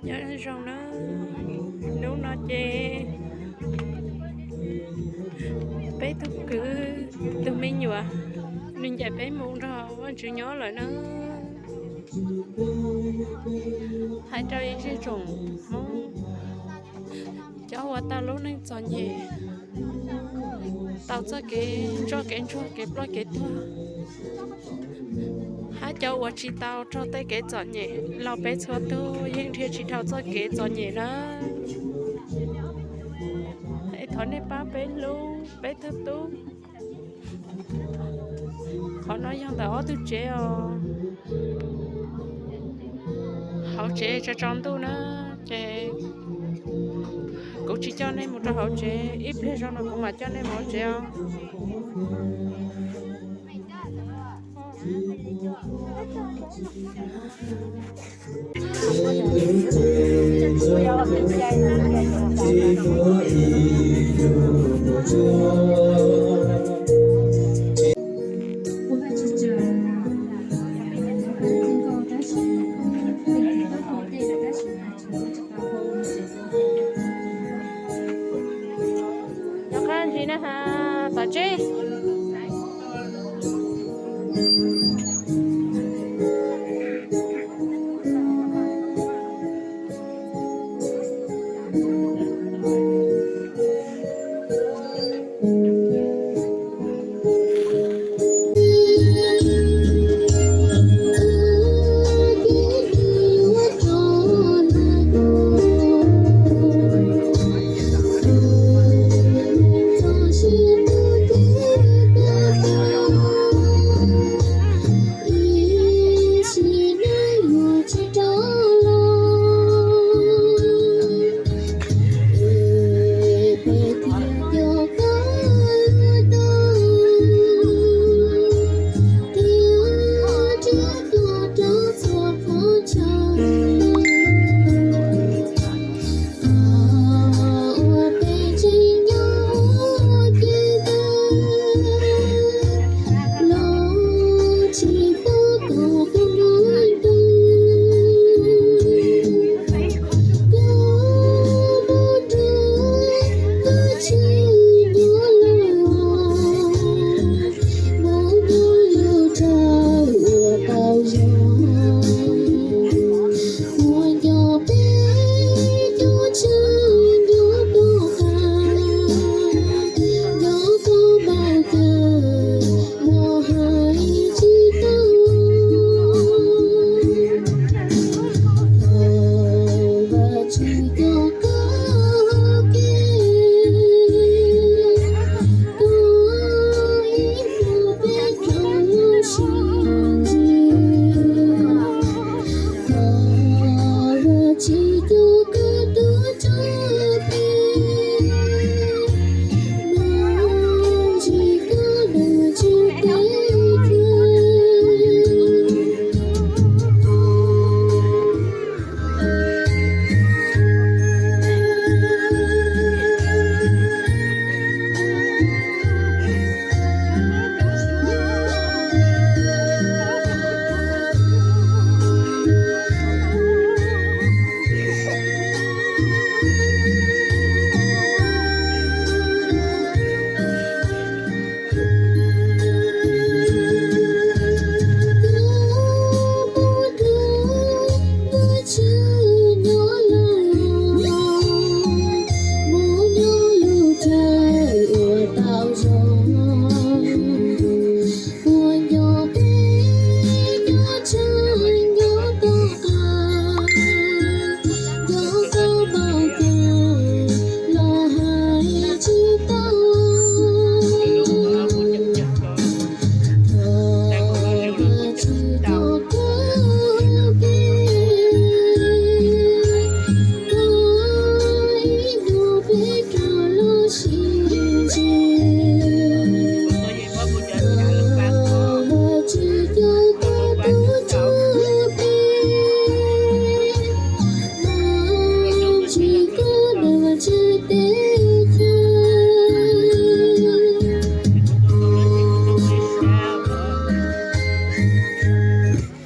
Nyob zoo na, hnub no ces peb tug kwv tug me nyuam nws ncaim peb mus nrog Vajtswv nyob lawm na. Hais rau ib zej tsoom Hmoob, cov uas tau lub neej txom nyem, tau txoj kev ntsoj kev ntsuag kev ploj kev tuag, hab cov uas tsis tau raug tej kev txom nyem los peb txhua tug yeej nrhiav tsis dhau txoj kev txom nyem na. Es thov nej pab peb hlub peb tug tub. Qhov no yog ntawm ob tug tsev os. Hauv tsev tsaus tsaus ntuj na, ces kuv tsis coj nej mus rau hauv tsev, ib pliag zoo no kuv mam coj nej mus hauv tsev os. Nyob qab ntsis na has, tom tsib.